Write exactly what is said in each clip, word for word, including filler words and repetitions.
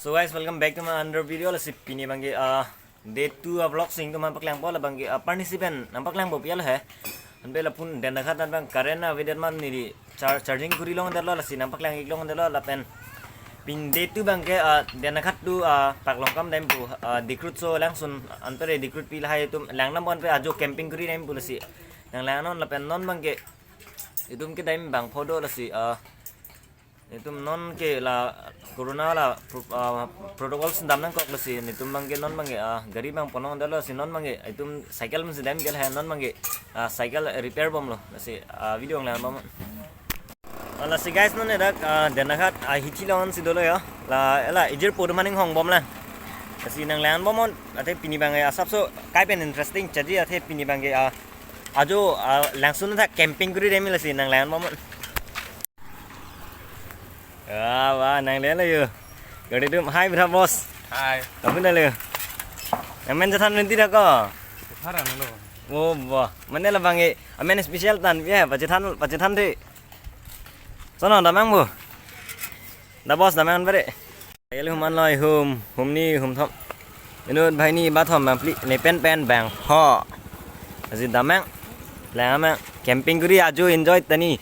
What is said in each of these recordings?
So guys, welcome back to my another video. Lasi pini abangke, ah, day two a vlog si ingtum nangpaklangpo, labangke, ah, participant nangpaklangpo pial he. Anpe lapu Dentaghat anbang current avedet man neli char-, charging kuri longdetlo, lasi nangpaklang-ik longdetlo lapen. Pini day two abangke, ah, Dentaghat to, ah, Paklongkam dam pu, ah, Dikrut so langsun anpere Dikrutpi lahai itum langdampo, anpe ajo camping kuri dam pu lasi nanglang non lapen non abangke itum kedam abang photo lasi, ah, itum non ke la corona la pro-, ah, protocol si dam nangkok lasi itum abangke non abangke, ah, gari abang ponlongdetlo lasi non abangke itum cycle pensi dam gel he, non abangke, ah, cycle repair bomlo lasi, ah, video nanglang bom. Ah, lasi guys, non dak, ah, Dentaghat, ah, hithi along si dolo ya. La, la, ijir podo maning hong bomlang. Lasi nanglang bom non, athe pini abangke asapso kai pen interesting chaji, athe pini abangke, ah, ajo, ah, langsun ta camping kuri dam lasi nanglang bom non. Ah, wah, nanglang lo yo. Gari dum, hai, bra boss. Hai. Kamu dah lo. Amen chethan nanti dah ko. Chethan lo. Oh, wah. Mane labangke, amen special tan, ya, pachethan, pachethan dei. Sono, damnang bo. Da boss, damnang bare. Ayo, hum an loi, hum, hum ni, hum thom. Inut banghini bathom bangphli, ne pen pen bangpho. Lasi damnang, lang amang, camping kuri ajo enjoy tani.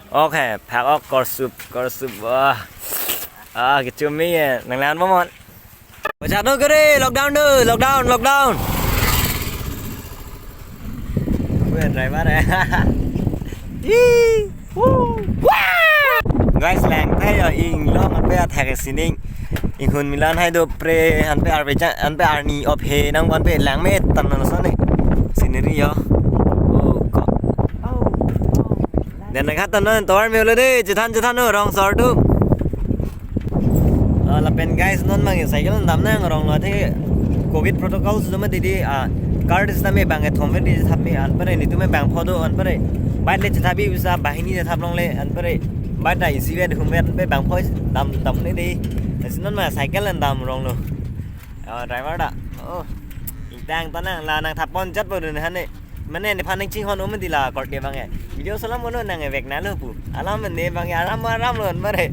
Okay, phak ok korsup, korsup, wah. Ah, kechumi ye, nanglang bom non. Pachat do kere, lockdown do, lockdown, lockdown. Gue driver ya. Ih, wuh, wah. Guys, lang tha yo, inglong anpe athak sining. Inghun milan hai do pre, anpe arve cha, anpe arni op he nang anpe langme tan non sone. Scenery yo. Oh, ko. Dentaghat tan non tovar me ulo de, chethan chethan no rong sor tu. Ah, lapen guys, non abangke cycle damnang rong lo athe covid protocol si doma didi, ah, card si dam me abangke thom me didi thap me anpare nitum me bangpho do anpare. Bike le chethabi bisa banghini thap longle anpare. Bike ta isi vet hum vet anpe bangpho dam dam ne dei. Lasi non ma cycle an dam rong lo. Ah, driver da. Oh. Ingtang tanang la nangthap pon chat po dun hane. Mane nephan nangchinghon um di la korte abangke. Video salam mono nangvek nalo pu. Alam ne abangke aram aram lo anpare.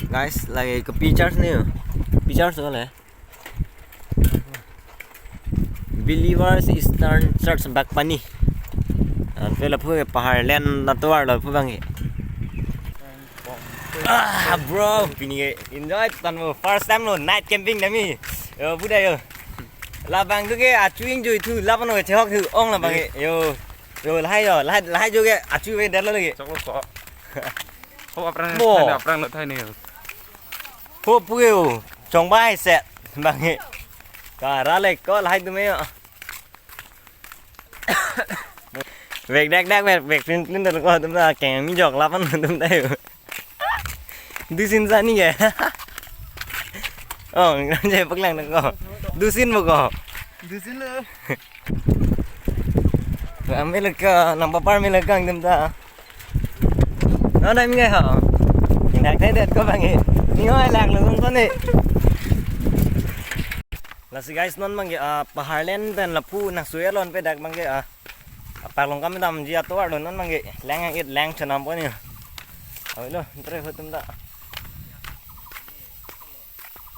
Guys, lagi ke pictures ni. Pictures wale. Believers Eastern Church Bagpani. Anpe lapu ke Paharland atovar lo pu abangke. Ah, bro, pini ke enjoy tan mo. First time lo night camping nami. Yo, buda yo. Labang tu ke achu ingjui thu, lapan lo chehok thu, ong labangke. Yo. Yo, lahai yo, lahai, lahai jo ke achu ve dalo lagi. Chok lo ko. Ho aphrang, bo. Thai ni, aphrang lo thai ni. Ho pu ke o, chongbai set abangke. Ka ra le ko lahai tu me yo. Vek dak dak vek vek plin plin dak ko atum ta keng mi jok lapan atum ta yo. Dusin sa ni ke. Oh, ngan je paklang dak ko. Dusin mo ko. Dusin lo. Ame leka, nang papar me leka atum ta. Nang dai mi ke ha. Dak thai det ko abangke. Ni hoi lak lo sung ko ni. Lasi guys, non abangke, ah, Paharland pen lapu nang suya lon pe dak abangke, ah, Paklongkam damji atovar lo non abangke lang it lang chenam po ni. Oi lo, tre ho atum ta.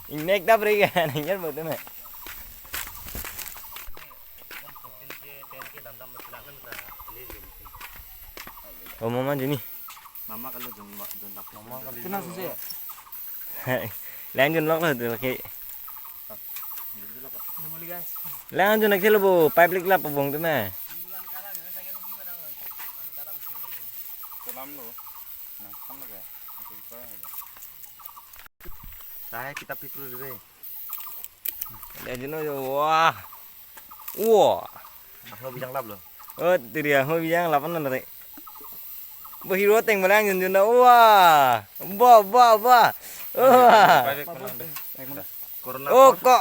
Ingnek da bre ke, ingnek bo atum he. Oh, mama juni. Mama kalau jung jung tak mama kalau. Kena sih. Lang jun lok lo tu ke. Lang jun nak thelo bo pipe lik lap bong tu me. Salam lo. Nah, sama ke. Saya kita pikir dulu deh. Lang jun lo, wah. Wah. Ahlo bijang lap lo. Oh, tiri ahlo bijang lap ano re. Bo hero teng malang jun jun da. Wah. Ba ba ba. Wah. Corona. Oh, ko.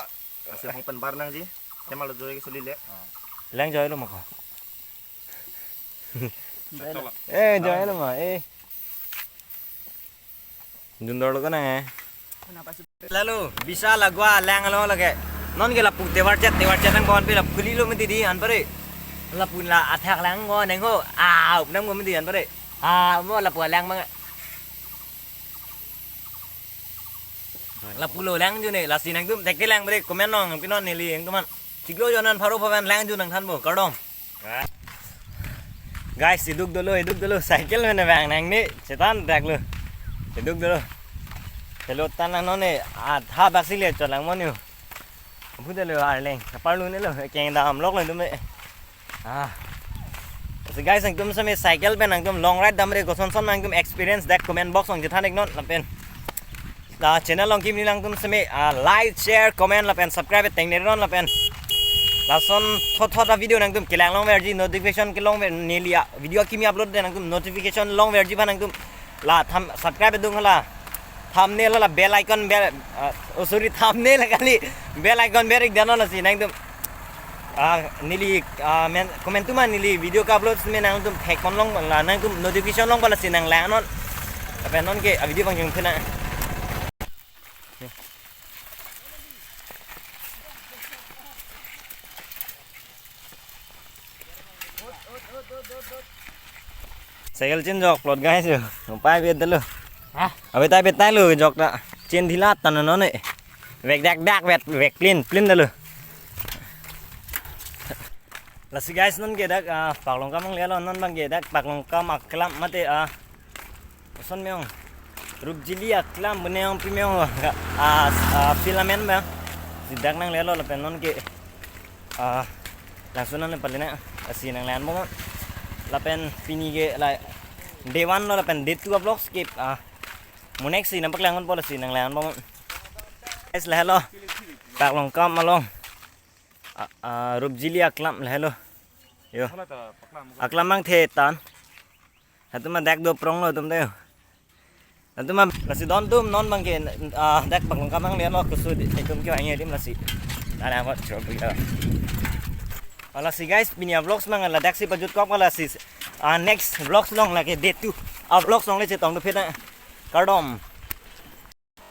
Kasi mo pen bar nangji. Kemal joy ke suli le. Lang joy lo mako. Eh, joy lo ma. Eh. Jun dor lo ko nang eh. Lalu bisa lagua lang lo lagi. Non ke lapu tewar chet tewar chet nang kawan pe lapu kuli lo mati di anpare. Lapu la athak lang ko neng ho. Ah, up nang ko mati anpare. Ah, mo lapu lang mang. Lapulo lang ju ne, lasi nangtum thekthe lang bre, comment nong pinon neli nangtum an. Chiklo jonan pharo phavan lang ju nangthanpo, kardom. Guys, iduk dolo, iduk dolo, cycle mene bang nang ne, chetan dak lo. Iduk dolo. Hello tan nang non ne, ah, tha bak si le chot lang mon yo. Abu dolo Arleng, kaparlu ne lo, keng dam lok lo dum ne. Ah. So guys, nangtum seme cycle pen nangtum long ride damre koson son nangtum experience dak comment box along chethan iknon lapen. La channel along kimi nangtum seme, ah, like, share, comment lapen subscribe teng neron lapen. Lason thot thot a video nangtum kelang longverji notification kelong ver neli a video kimi upload de nangtum notification longverji aphan nangtum la tham subscribe dung hala. Thumbnail hala bell icon bell, ah, oh sorry, thumbnail kali, bell icon ber ik dano lasi nangtum. Ah, neli, ah, men, comment tuma neli video ka-upload me nangtum thek pon long la nangtum notification long pala si nang lang non. Lapen non ke, ah, video bang jeng thena. Cycle chin jok plot guys yo. Pai bet dalo. Hah? Abe tai bet tai lo jok ta. Chin dhilat tan non ne. Vek dak dak vet vek plin plin dalo. Lasi guys non ke dak, ah, Paklongkam nangle lo non bang ke dak Paklongkam aklam mate, ah, koson me-ong. Rupjili aklam bune ong pi me-ong, ah, ah, filament bang. Si dak nangle lo lapen non ke, ah, langsung nang pali na, asi nang lang bomon. Lapen pini ke la day one lo lapen day two a vlogs ke, ah, mo next si nang paklang bomon si nang lang bomon. Guys, lahelo. Paklongkam along. Ah, ah, Rupjili aklam lahelo. Yo. Aklam mang the tan. Hatuma dak do prong lo tum de. Hatuma lasi don tum non bang ke, ah, dak Paklongkam nangle lo kusu di, itum ke angin dim lasi. Ada apa coba ya. Lasi guys, pini a vlogs mang ladak si pajut kok lasi. Ah, next vlogs long lake day two. Ah, vlogs long le chetong do pheta. Kardom.